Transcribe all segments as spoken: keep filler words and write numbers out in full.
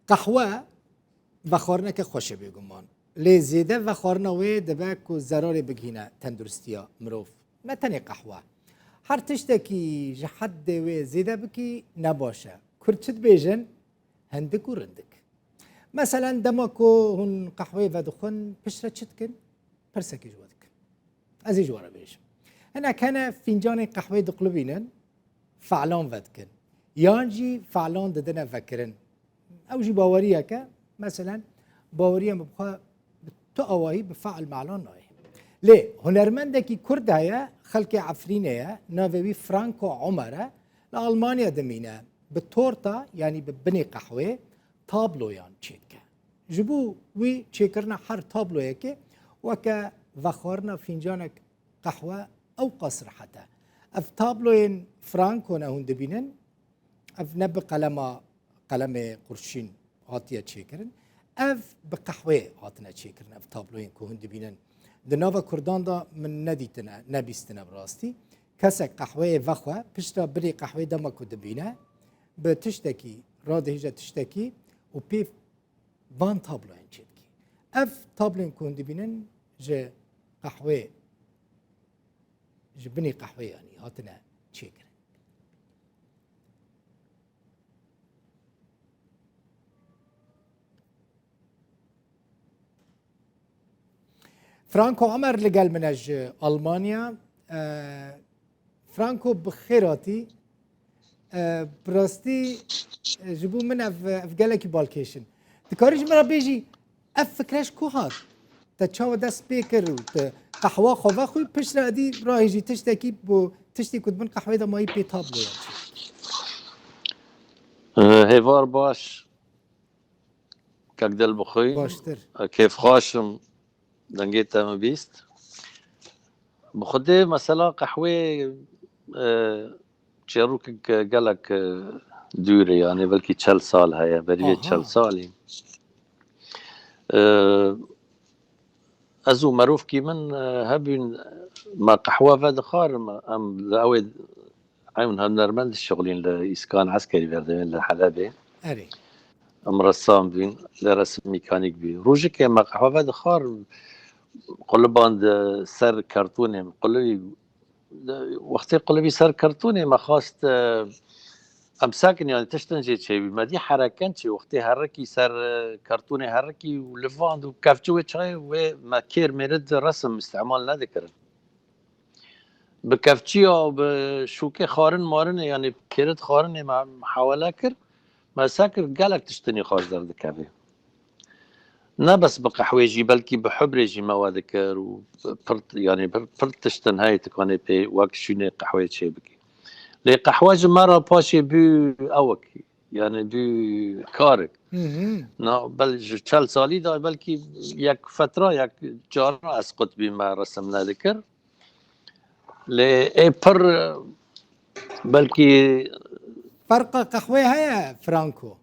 Qehwe vexwarineke xweş e bêguman. Lê zêde vexwarina wê dibe ku zerarê bigihîne tenduristiya mirov. Ne tenê qehwe. Her tiştekî ji heddê wê zêde bikî ne baş e. Kurd çi dibêjin? Hindik û rindik. Meselen, dema ku hûn qehweyê vedixwin, piştre çi dikin? Pirsekê ji we dikin. Ez ê ji we re bêjim. Hinek hene fîncanên qehweyê diqulibînin, fe'lan vedikin. Yan jî fe'lan didine vekirin. Ew jî baweriyek e. Meselen, baweriya min bi xwe bi tu awahî bi fe'l me'lan nayê. Lê hunermendekî Kurd heye, xelkê Efrînê ye, navê wî Franco Omer e, li Almanya dimîne. Bi torta, yanî bi binê qehwê, tabloyan çêdike. Ji bo wî çêkirina her tabloyekê weke vexwarina fîncanek qehwe ew qas rehet e. Ev tabloyên Franco ne hûn dibînin, ev ne bi qelema, qelemê qurşîn hatiye çêkirin. Ev bi qehweyê hatine çêkirin, ev tabloyên ku hûn dibînin. Di nava Kurdan de min nedîtine, nebîstine bi rastî. Kesek qehweyê vexwe, pişta birê qehwê dema ku dibîne, bi tiştekî, radihêje tiştekî û pê van tabloyên çêdikî. Ev tabloyên ku hûn dibînin ji qehwê, ji binê qehwê yanî hatine çêkirin. Franco Omer li gel min e ji Almanya. E, Franco, bi xêr hatî. E, bi rastî, e, ji bo min ev, ev gelekî balkêş in. Dikarî ji min re bêjî, ev fikre ji ku hat? Te çawa dest pê kir û te qehwa xwe vexwî, piştre edî rahêjî tiştekî bo tiştê ku di bin qehwê de mayî pê tabloyan çêkî? E, hêvar baş. Kek Dilbixwîn, Baştir. Kêfxweş im dengê te min bîst. Bi xwedê mesela qehwê, e, çêrokek gelek, e, dûr e, yanî belkî çel sal heye, berî vê Aha. çel salî. E, ez û merokî min, e, hebûn, me qehwe vedixwarin, em li ew ê ew hunermend dişixulîn li îskan eskerî berdevên li Helebê. Erê. Em resam bûn, lê resim mîkanîk bû. Rojikê me qehwe vedixwar, quliband ser kartonê, qulibî, wextê qulibî ser kartonê me xwest, e, em sekin, yanî tiştin jê çêbî. Me dî hereken çê, wextê herikî ser, e, kartonê herikî û livand û kevçi wê çayê wê me kêr mêrit resim îstemal nedikirin. Bi kevçiya, bi şûkê xarin marinê, yanî kêrit xarinê me muhawele kir. Me se kir gelek tiştinî xwe ji derdikeve. Ne bes bi qehwê jî, belkî bi hubrê jî me we dikir û pir, yanî pir, pir tiştin heye, tu kanê pê wek şûnê qehwê çê bikî. Lê qehwe ji me re paşê bû ewek, yanî bû karek. Hı hı. Na, bel ji çel salî de belkî yek fetra, yek cara ez qutbî me resim nedikir. Lê ê pir, belkî Ferqa qehwê heye, Franco?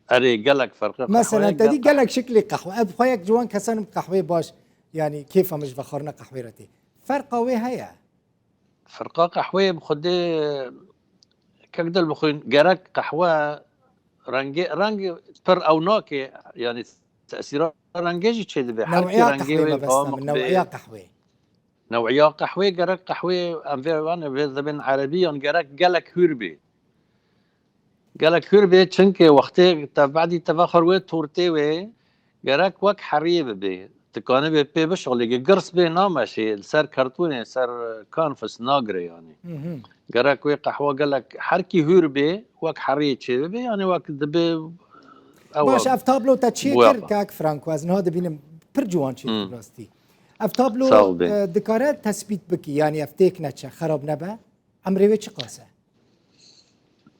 Erê, gelek ferqa qehwê Mesela, te dî gel- gelek şiklî qehwe. Ev xwe yek ji wan kesan im qehwê baş, yanî kêfa min ji vexwarina qehwê re tê. Ferqa wê heye? Ferqa qehweyê bi xwedê kek dil bixwîn, gerek qehwe rengê, reng pir ew nake, yanî tesîra rengê jî çêdibe. Her kî New'iya rengê qehwê wê mebesta min, bamix bê. New'iya qehwê. New'iya qehwê gerek qehwê em vê wan vê dibên erebî yan gerek gelek hûr bê. Gelek hûr bê, çimkê wextê te bedî te vexwar wê tortê wê gerek wek heriyê bibê. Dikanibê pê bişixulî, girs bê nameşê, li ser kartonê, ser kanfis nagire yanî. Hı hı. Gerek wê qehwa gelek her kî hûr bê, wek heriyê çê bibê, yanî wek dibe ew Baş, a ev tablo te çê bûya kir, xwe. Kak Franco, ez niha dibînim pir ciwan çê kir Hı. rastî. Ev tablo, Sağ ol bê. e, dikare tesbît bikî, yanî ev têk neçe, xerab nebe? Emrê wê çiqas e?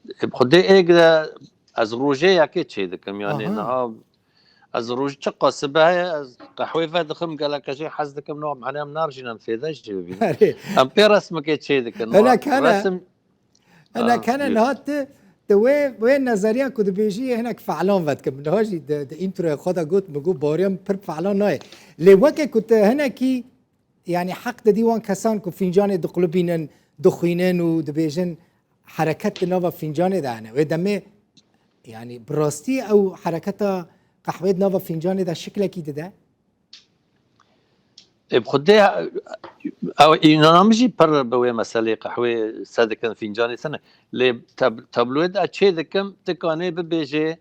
Bi xwedê êk de ez rojê yekê çê dikim. Yanî Aha. niha ez roj çiqas sibe heye, ez qehwê vedixim, gelek ez jê hez dikim, no, em hene em narjîn, em fêde jê bibînin. Erê. Em pê resmikê çê dikin. Hinek hene, Resim hinek Ah, hene buyur. niha tu, tu wê, wê nezeriya ku dibêjî yê hinek fe'lan vedikim. Niha jî di, di introya xwe de got, min got, Baweriyam pir fe'lan nayê. Lê weke ku tu hinekî Yanî heq didî wan kesan ku fîncanê diqulibînin, dixwînin û dibêjin hereket di nava fîncanê de hene. Wê demê Yani bi rastî ew hereketa qehwê di nava fîncanê de şiklekî dide? Ê, bi xwedê, ew, înan min jî pir bi wê meselê qehwê se dikin, fîncanê se ne. Lê tab-, tabloyê de çê dikim, tu kanê bibêjê,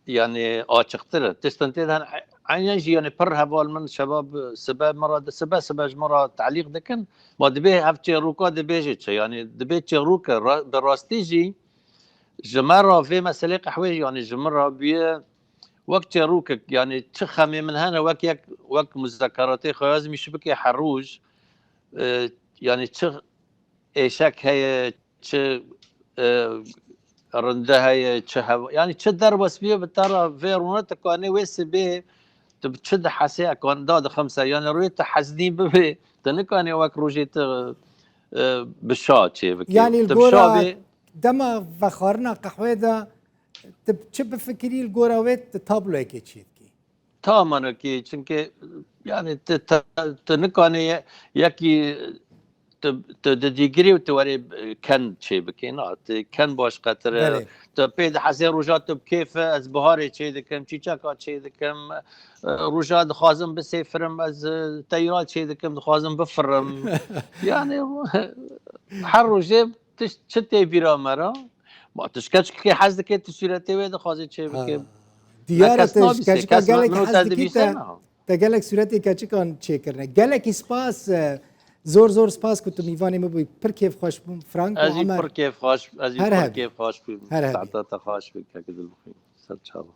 yani açiqtir e. Tiştin tê de hene, eynen jî yani pir heval min şebab sibe min re, sibe sibe ji min re telîq dikin. Ma dibê ev çêrûka dibêjê çi? Yani dibê çêrûke ra-, bi rastî jî ji me re vê meselê qehwê, yani ji min re bûye wek çêrûkek, yani çi xemê min hene, wek yek, wek muzekeratê xwe ez mîş bike her roj, e, yani çi êşek heye, çi, e, rinde heye, çi hev-, yani çi derbas bûye bi te re vê rûne, tu kanê wê sibê tu bi çi dihesê, ekan da dixim ser, yani rûyê tu heznî bibê, tu nikanê wek rojê tu, e, bi şa çê bikê. Yani li Tu bi şa gora bê. dema vexwarina qehwê de tu çi bifikirî, li gora wê tu tabloyekê çêdikî? Tamam, okey. Çünkü yani tu, tu, tu nikanê ye-, yekî tu, tu di dîgirî û tu werê, e, ken çê bikê. Na, tu ken başqetir e. Belê. Tu pê dihesê roja tu bi kêf e, ez biharê çê dikim, çîçeka çê dikim, e, roja dixwazim bisêfirim, ez, e, teyra çê dikim, dixwazim bifirim. Yani her rojê tişt çi tê bîra me re. Ma tu ji keçikê hez dikê, tu sûretê wê dixwazê çê bikê. Diyar e, Kes te nabîse, keçika kes gelek min û hez te dikî, dibîse te, na. Te gelek sûretê keçikan çêkirine. Gelekî spas, e, zor zor spas ku tu mîvanê min bûyî. Pir kêfxweş bûm. Frank û Ez jî Omer. Pir kêfxweş, ez jî Her pir hebî. Kêfxweş bûm. Her hebî. Saeta te xweş bû, kek Dilbixwîn. Ser çava.